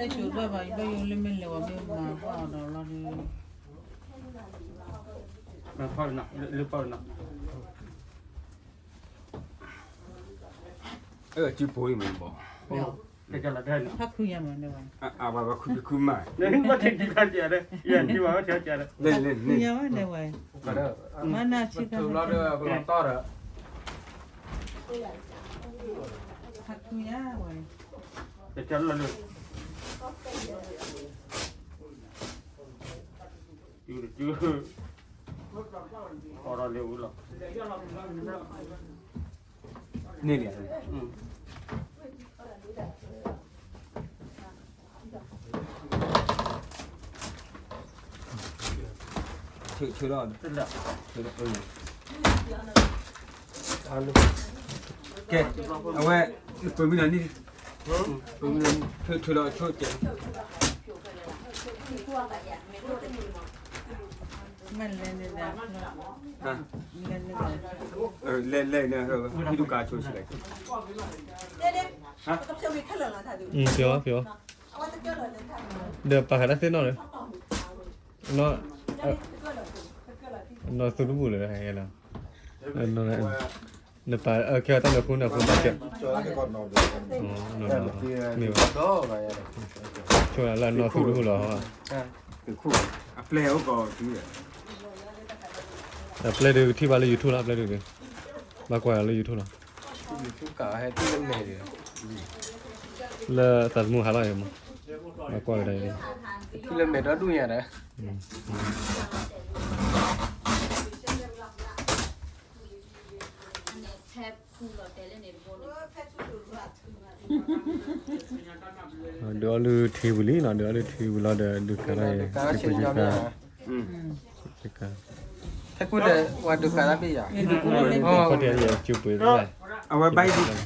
တၢ်ဘၣ်ဘၣ် ဘၣ်ယိၣ်လၢမ့ၢ်လဲၤဝဲမ့ၢ်မၤဘၣ်အီၤဒီးလီၤဒီး ဖီနီၤ လၢဖီနီၤ အဲ စုပူၤအံၤမ့ၢ်ဘီၣ် ဖးခုညါမးန့ၣ်ဝဲ အဝဲဝဲခုခုမး ဘၣ်ထံၣ်ခံခါစံးဒီး ယဲၢ်ထံၣ်ဘၣ်ဝဲထံၣ်စံးဒီး လဲၣ်လဲၣ်လဲၣ် ညါဝဲန့ၣ်ဝဲ မၤနၤဆံခါ ပလီၤတီဒီး ဖးခုညါဝဲ တကလၢာ်လၢ ယူတယူ အီၤဒီးလၢအူလီၤ န့ၣ်လီၤ ထုထုဒီး ထုဒီး ကဲ အဝဲ ပမ့ၢ်လီၤန့ၣ် ပမ့ၢ်လီၤန့ၣ် ထုထုဒီးဆိကဲ မ့ၢ်လဲၤန့ၣ်ဒီး လဲၤလဲၤန့ၣ် ဟံၣ်ဒူၣ်ကါဆိဆံးလဲၣ် ပျီပျီ ဒီးပာ်ဃာ်တၢ်သ့ၣ်နီၣ်လၢ နီၢ်သူတဘူၣ်လၢ နပာ် ခဲအံၤတၢ်နၢၤဃူနၢၤဃူဘၣ်ကဲ မ့ၢ်ဘၣ် ဆိလၢနီၢ်သူတဘူၣ်လီၤ အပျဲၢ်အိၣ်ကီး အပျဲၢ်ဒုးကထံၣ်ဘၣ်လၢ YouTube လီၤ အပျဲၢ်ဒုး ဘၣ်ကွၢ်လၢ YouTube လီၤ လၢသးသမူဟးလီၤအံၤမး ဘၣ်ကွၢ်ကဒါအံၤ ထံလၢမဲာ်ဒီဒူၣ်ညါဒီး ဒုးအီၣ်လုၢ်ထံဝံၤလံနီၤ ဒုးအီၣ်လုၢ်ထံဝံၤလီၤဒီး ဒုးကၤထီၣ်ယဲၢ် ဖဲကွၢ်ဒီး ဝဲဒုးကၤတၢ်ဘ့ၣ်ယၤ ခီၣ်ထံးယဲၢ်စူးပှ့ၤ အဝဲဘၣ်ဟံၣ်ဒူၣ်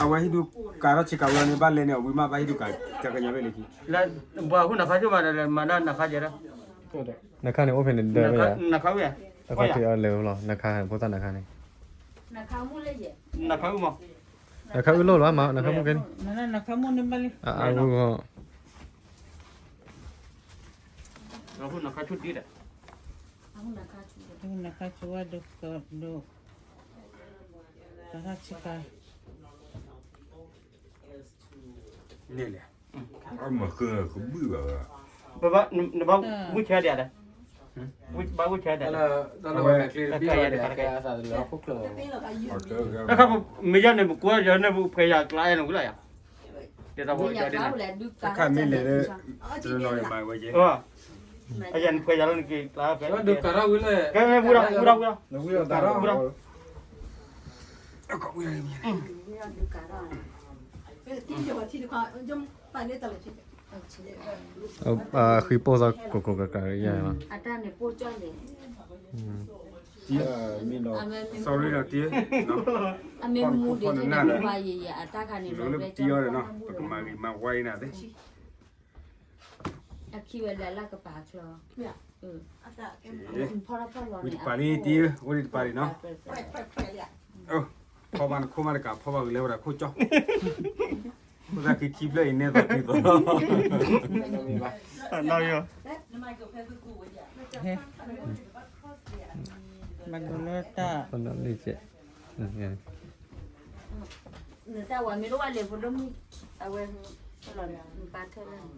အဝဲဟံၣ်ဒူၣ်ကၤထီၣ်ဆ့ကၤဝံၤလီၤန့ၣ် ဘၣ်လဲၤန့ၣ် အဝံၤမးဘၣ်ဟံၣ်ဒူၣ်ကၤ ကကညီဘ့ၣ်လၢခံ လၢ ပှၤဟူနခါဆိမးဒီး မၤဒၣ်နခါကဲဒီး နခါန့ၣ်အိၣ်ဖဲန့ၣ်ဒၢဘ့ၣ်ယၤ တခီထံးအီၤလဲၤလီၤ နခါဖိသၣ်နခါန့ၣ် နခါမ့ၢ်လဲၣ်ယဲ နခါအုၣ်မး နခါအုၣ်လိၣ်လီၤမး နခါမ့ၢ်ကဲန့ၣ် နခါမ့ၢ်န့ၣ်ဘၣ်လံ အအုၣ်ဂီၢ် နခါဆူၣ်တံၢ်ဒီး နခါဆူၣ်ဝဲဒိၣ် ကထီၣ်ဆ့ကၤ န့ၣ်လဲၣ် အမၤဃၢကဘုၣ်ဘၣ်ဝဲ ဘၣ် နဘၣ်ဝံၣ်ဆဲဒံးဒီး ဘၣ်ဝံၣ်ဆဲဒံးဒီး တၢ်လၢဝဲကျ့တဘ့ၣ်ဘၣ်ဒီး ကဲအသးတလၢဟီၣ်ခိၣ်ချၢ တခါမ့ၢ်ယါန့ၣ် ပကွၢ်ယၤန့ၣ် ပဖှဲးယၤကျါအဲၣ်န့ၣ်ဝံၤလီၤယၤ တဲတၢ်ဖိယၤဒ်န့ၣ် တခါမ့ၢ်လဲၤလၢ တနီၤမၤဝဲကဲ အယၤန့ၣ်ဖှဲးယၤလီၤန့ၣ်က့ၤကျါဖဲ ဝဲဒုးကၤထီၣ်ဝံၤလၢ ကဲဝံၤဒီး ဝံၤဒီး ဝံၤဒီး ဝံၤဒီး အဃံပိၢ်သီကိၣ်ကိၣ်ကကးယါ sorry ဒီးတံၤ အမ့ၢ်မူဒံးန့ၣ် ပှၤယံာ်ယံာ်အတၢ်ခါန့ၣ် လၢပတံၤအီၤဒီးနီၤ ပကမၤဂ့ၤမၤဝါအံၤနၤသ့ အခံဝဲလၢအလၢ်ကပၤချီ ဝံၤတပၤလံတံၤ အိၣ်ဒံးတပၤလံနီၤ ဖီဘၣ်နခိၣ်မးတကး ဖီဘၣ်ဂ့ၤလၢဝဲဒၣ်ခိၣ်ကၠီ ခိၣ်သၣ်ခံခံဖျၢၣ်အံၤနဲသိးတုၤသိး မၤဒိးလၢတၢ် နတၢ်ဝဲမ့ၢ်တဝဲလဲၤဖိဒိၣ်မုၣ် အဝဲ နပာ်ထၢၣ်လၢ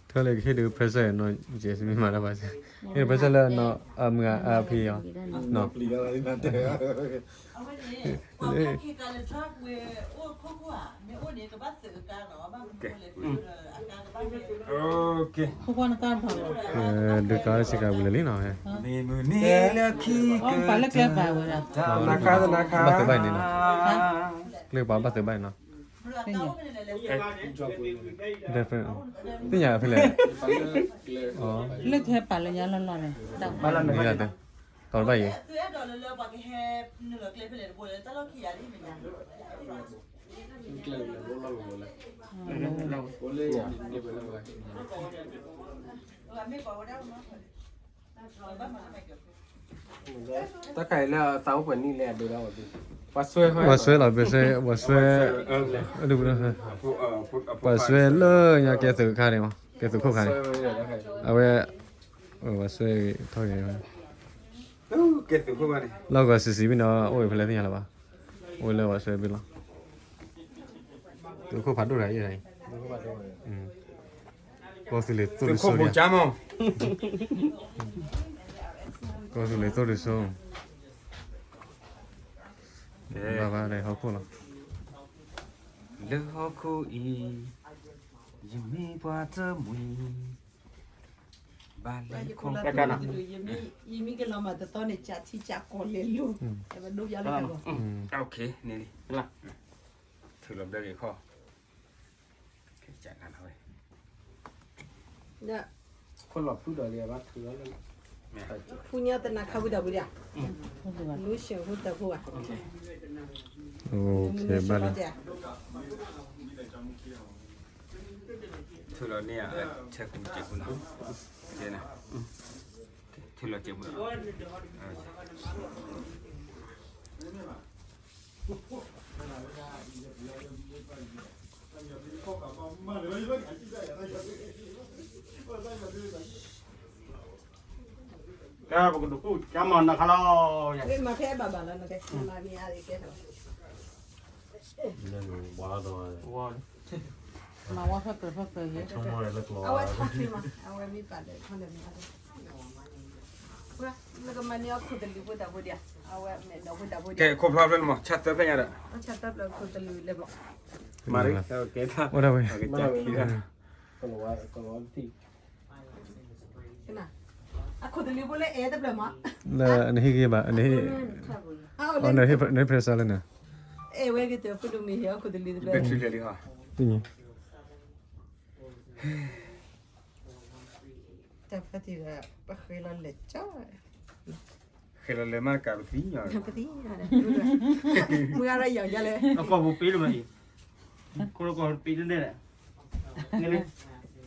ထၢၣ်လၢကဟ့ၣ်ဒုး present နီၤ Jasmine မၤတၢ်ဘၣ်စ့ၢ် ဟ့ၣ်ဒုး present လၢနီၤ အမုၢ်ဂၤအဖံအီၤ နီၤ ဒုးကၤစ့ၢ်ကီးဝံၤလၢာ်လံနီၤ မ့ၢ်မုၢ်နံၤလၢခံကတၢၢ် ဘၣ်သုးဘၣ်န့ၣ်နီၤ ကျဲကပၤဘၣ်သုးဘၣ်န့ၣ်နီၤ သ့ၣ်ညါဖဲလဲၣ် လၢကဟဲပာ်လၢညါလီၢ်လီၢ်န့ၣ် မ့ၢ်ယၤတဲ တီၤတဘၣ်ယဲ တၢ်ခါအံၤလၢသးအိၣ်ပှဲၤနံၣ်လဲၣ် အဒိဒၣ်ဝဲဒၣ် ပှၤစွဲလီၤ ပှၤစွဲ ပှၤစွဲ ပှၤစွဲလၢညါကဲသုးခါန့ၣ်မး ကဲသုးခိၣ်ခါန့ၣ် အဝဲ ပှၤစွဲထီၣ်က့ၤ လီၢ်ကီၢ်စံးစံးဘၣ်န့ၣ် အိၣ်ဝဲဖဲလဲၣ်သ့ၣ်ညါလၢၤဘၣ် အိၣ်ဝဲလၢပှၤစွဲဘၣ်လီၤ သုးခိၣ်ဖးဒိၣ်တဂၤအံၤ ကီၢ်သူလ့ၤသိၣ်တစိ ကီၢ်သူလ့ၤသိၣ်တစိ ဘၣ်ဘၣ်လၢဟီၣ်ခိၣ်လီၤ လၢဟီၣ်ခိၣ်အံၤ ယမ့ၢ်ပှၤတမှံၤ ဘၣ်လဲၤခီ ယမ့ၢ်ကလီၤမၢ်တသီန့ၣ် ကးထံကးကီၢ်လဲၤလိၤ အဝဲဒိးပျါလၢကီၢ် ထုးလီၤဘျၢက့ၤခီ ကးနၤလီၤဝဲ ခိၣ်လီၤဖုဒီးလံဘၣ်ထုးလီၤလၢ ဖုညါတနၤခါဝံတၢ်ဝံဒၣ် လူရှင်ဟူတၢ်ဖိဘၣ် ဘၣ်လံ ထုးလီၤန့ၢ် ဆဲကူကဲကူလီၤ ထုးလီၤကဲကူလီၤ ကဲ ပကဒုးကူၣ်ကၠါမၤနၤခါလီၤ မၤဖဲဘၣ်ဘၣ်လီၤ နကဲ နမၤမံၤအါကဲထီၣ် မၤဝဲဖဲကြၢးဖဲကြၢးယဲ အဝဲထီၣ်ချ့မး အဝဲမ့ၢ်ပာ်ဒီးထီၣ်လၢမ့ၢ်အါ နကမၤန့ၢ်အခိၣ်သလုးဖိတၢ်ဖိဒံး အဝဲမဲာ်ဒီးဖိတၢ်ဖိဒံး ကဲ ခိၣ်ဖျီဖျၢၣ်လၢမး ဆၣ်သၢဖျၢၣ်ညါဒီး ဆၣ်သၢဖျၢၣ်ခိၣ်သလုးလဲၤဘျီ မၤရံ ကဲထီၣ် အိၣ်ဒၣ်ဝဲ ကစၢ်ခံလီၤ ကနၤ အခိၣ်သလုးဖိလၢအဲၣ်တဖျၢၣ်မး လၢနဟံၣ်ဂ့ၤဘၣ် နဟံၣ် နဟံၣ်ဖဲစါလၢနၤ အဲၣ်ဝဲကတၢၢ်ဖိဒိၣ်မ့ၢ်ဟ့ၣ်အခိၣ်သလုးတဖျၢၣ် ဘၣ်ထံလဲၤလံဟီ တၢ်ဖးတံၢ်ဒီး ပဃဲလီၤလဲၤကၠီ ဃဲလီၤလဲၤမးကးပသံညီ ပသံညီ မုၢ်ဂၤရၢ်ယီၤယါလဲၣ် အကီၢ်ပူၤပ့တမံၤအံၤ ခိၣ်လၢကီၢ်ပ့တန့ၣ်လဲၣ်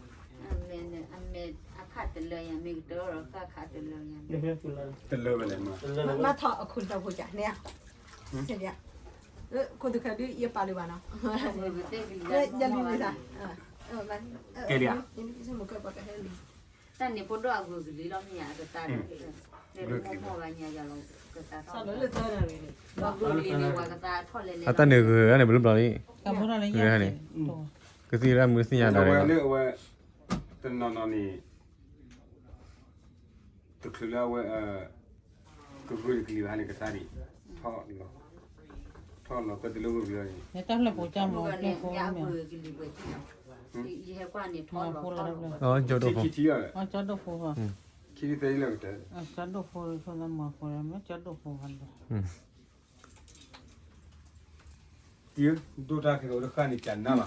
အမဲာ် အမဲာ်အခးတလၢယၤ မ့ၢ်ကတၢၢ်ဒီးဃၣ်ခးတလၢယၤ တလၢဝဲလဲၣ်မး မၤထီၣ်အခိၣ်တီၢ်ဖိကၠးန့ၣ် ခိၣ်သူၣ်ခဲဒုးယပာ်လၢၤဘၣ်နီၤ ယလူၤဝဲသး ကဲလံဧါ တၢ်န့ၣ်ဖိဒိၣ်အဂုၤကလံၤလီၤ မ့ၢ်ယၤအကသါဒီး လဲၤတမီၢ်မီၢ်ဘၣ်ညါယၤလီၤ ကသါထီၣ် အဂုၤကလံၤန့ၣ် ပှၤကသါထီၣ်လဲၤလဲၤ အတၢ်န့ၣ်ဂုၤဂၤန့ၣ် ဘျီဘျီလံ ဂုၤဂၤန့ၣ် ကသံၣ်လၢအမုၢ်သ့ၣ်ညါဒီး အဝဲလၢအဝဲ တနီၤနီၤန့ၣ် တချုးလၢအဝဲ ကဂုၤကလံၤဘၣ်န့ၣ် ကသါဒံး ထီၣ်လီၤ ထီၣ်လီၤ ပတလၢဂုၤကလံၤန့ၣ် တၢ်ဖျၢၣ်ပူၤကၠါမီၤဖျၢၣ်ဖိမ့ၢ် ယဟဲကွၢ်န့ၣ်ထီၣ်လီၤ ကၠီဒိၣ်ဖိ ကၠီဒိၣ်ဖိ ခံသ့လၢကတၢၢ် ကၠီဒိၣ်ဖိ ဖိသးမီၤဖိ မ့ၢ်ကၠီဒိၣ်ဖိဘၣ်ဒီး တံၤ ဒိၣ်တၢ်ခဲကအိၣ်တဃၣ်န့ၣ် ကနၣ်လီၤ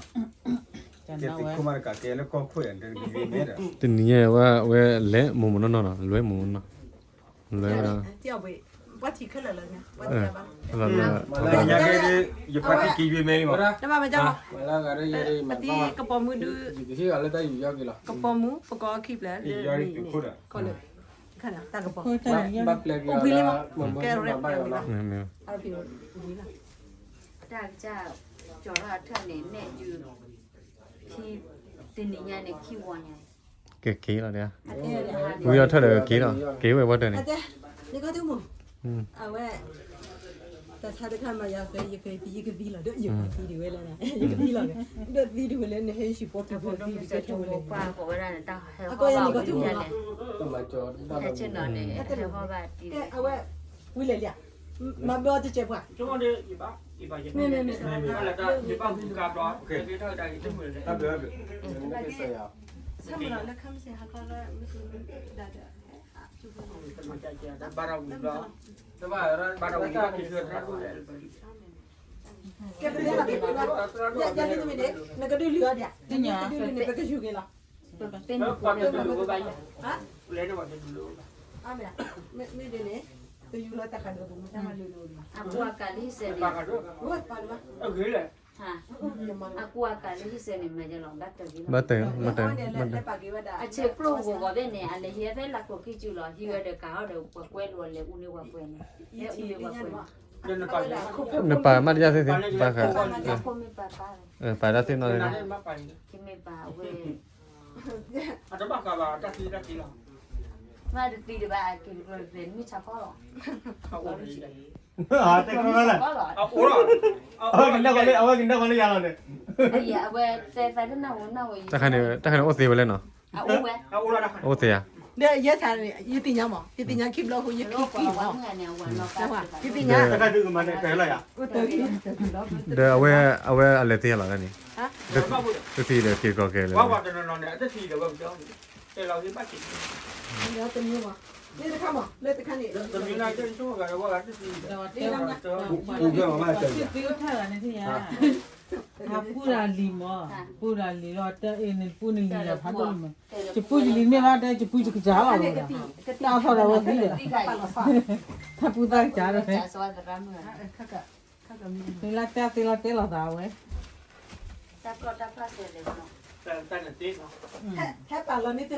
ကဲသ့ၣ်ခိၣ်မးတကးကဲလၢကီၢ်ခိၣ်ယၤ တက့ၤမ့ၢ်ဒီး တနံၤညါဝဲ ဝဲလဲၤမိၢ်မိၢ်နီၢ်နီၢ်နီၤ လွဲမိၢ်မိၢ်နီၢ် လွဲဝဲဒၣ် ပှၤထံၣ်ခဲလၢာ်လၢ ပှၤထံၣ်ဘၣ် လၢညါကဲ ယဖါတံၢ်က့ၤယွ့မဲလံမး တဘၣ်မ့ၢ်ကၢ်မး ပသံကပီၤမူဒု ကပီၤမူ ပကအီခံဖျၢၣ်လၢ ကီၢ်လၢ တၢ်ကပီၤ အိၣ်ဘှံးလံမး ကဲရဲၣ် တၢ်ကစၢ် ကၠီၤထီၣ်အထၢၣ်န့ၣ် မဲာ်ယူၤ ခံ တနံၤညါန့ၣ် ခံဝီညါ ကက့ၤလီၤဒၣ် ဝံၤအီၤထၢၣ်ဒီးကက့ၤလီၤ က့ၤဝဲဝီတၢၢ်န့ၣ် အဝဲ တၢ်ဆါတခါမၤယၤဃဲ ယကသံ ယကသံလီၤဒီး ယကသံဒံးဝဲလၢ ယကသံလီၤ ဒီးသံဒံးဝဲလၢ နဟဲယဟံၣ်ဖိကီၢ်ဖိသံဒံးကဲထီၣ်ဝဲလၢ အကီၢ်ယၤန့ၣ်ကီၢ်ထူၣ်မး ဟဲဆ့ၣ်နီၤန့ၣ် ဟဲဟီၣ်ဘၣ်တံၢ် အဝဲ ဝံၤလဲၣ်လံဧါ မၤဘၣ်အီၤတစဲးပှၤ မ့မ့မ့ ဆၢမုၢ်လီၤလၢခါမ့ၢ်စ့ၢ်ဟးခီလၢ ဘၣ်ရဝံၤဘျီ ဘၣ်ရဝံၤဘျီ ကဲပတဲလီၤက့ၤပှၤ ယၤလံတမံၤန့ၣ် နကဒုးလုၢ်အီၤဒံး နကဒုးလုၢ်န့ၣ် ပကယူၤက့ၤလီၤ ပှၤတဒုးလိာ်ဝဲဘၣ်ယၤ မ့ၢ်ဒ်န့ၣ် ပယူၤလီၤတၢ်ဃးဒီးပမူတၢ်မၤလုၢ်လိာ်လီၤ အကူအကၤလၢဟံၣ်စဲးန့ၣ် ဝဲပာ်လီၤဘၣ် အကူအကၤလၢဟံၣ်စဲးန့ၣ် မၤယလီၤ ဘၣ်တၢ်ဂ့ၤလီၤ ဘၣ်တၢ် ဘၣ်တၢ် အဆဲးကျိၣ်ဂီၤဂီၤဘၣ်န့ၣ် အလဲၤဟံးဖဲလၢကိးခံစုလီၤ ဟံးဝဲဒီးကၤအီၤဒီး ပှၤကွဲးလိာ်အလဲၤအူန့ၢ်ပှၤကွဲးန့ၣ် ဟဲအူန့ၢ်ပှၤကွဲးန့ၣ် နပာ်မးတယၢ်သ့ၣ်သ့ၣ်, ပာ်ဃာ်, ပာ်တၢ်သ့ၣ်နီၣ်သ့ၣ်, မ့ၢ်တသံတဘၣ်က့ၤတကျိၤတကျဲၤ မ့ၢ်ဆါကီၢ်လီၤ, တဲကီလၢ, အဝဲကနၣ်ဃီလၢယၤလီၤန့ၣ်, တၢ်ခါန့ၣ်အိၣ်သ့ဝဲလဲၣ်နီၤ, အိၣ်သ့ဧါ, ဒီးယဲစးန့ၣ် ယသ့ၣ်ညါမး ယသ့ၣ်ညါခံဘျီအဃိ ယခံကံၢ်မး, ယသ့ၣ်ညါ, ဒီးအဝဲအလဲၤသ့လီၤန့ၣ်, တသံဒီးက့ၤကီၢ်ကဲလဲၣ်, တမ့ၢ်ဘၣ်, လၢတခါမး လၢတခါန့ၣ်, တမ့ၢ်, ပူၤထၢၣ်ဂၤန့ၣ်ထံၣ်ယၤ, ဟးပူၤဒၣ်လံမး, ပူၤဒၣ်လံလီၤ တၢ်အ့ၣ်န့ၣ် ပူၤန့ၣ်လံဒီးဖးဒိၣ်လံမး, ယပူၤယလံမ့ၢ်ဘၣ်တဲ ယပူၤယကစၢ်လီၤဝဲဒၣ်, တၢ်အသီၣ်ဒီးဝဲသံဒီး, တၢ်ပူၤသၣ်ကစၢ်ဒီး, မ့ၢ်လၢတၢ်သ့လီၤတဲလီၤသးဝဲ, တၢ်ပျီၢ်တၢ်ပျၢ်စဲးလဲၣ်, ဟဲပာ်လီၤန့ၣ်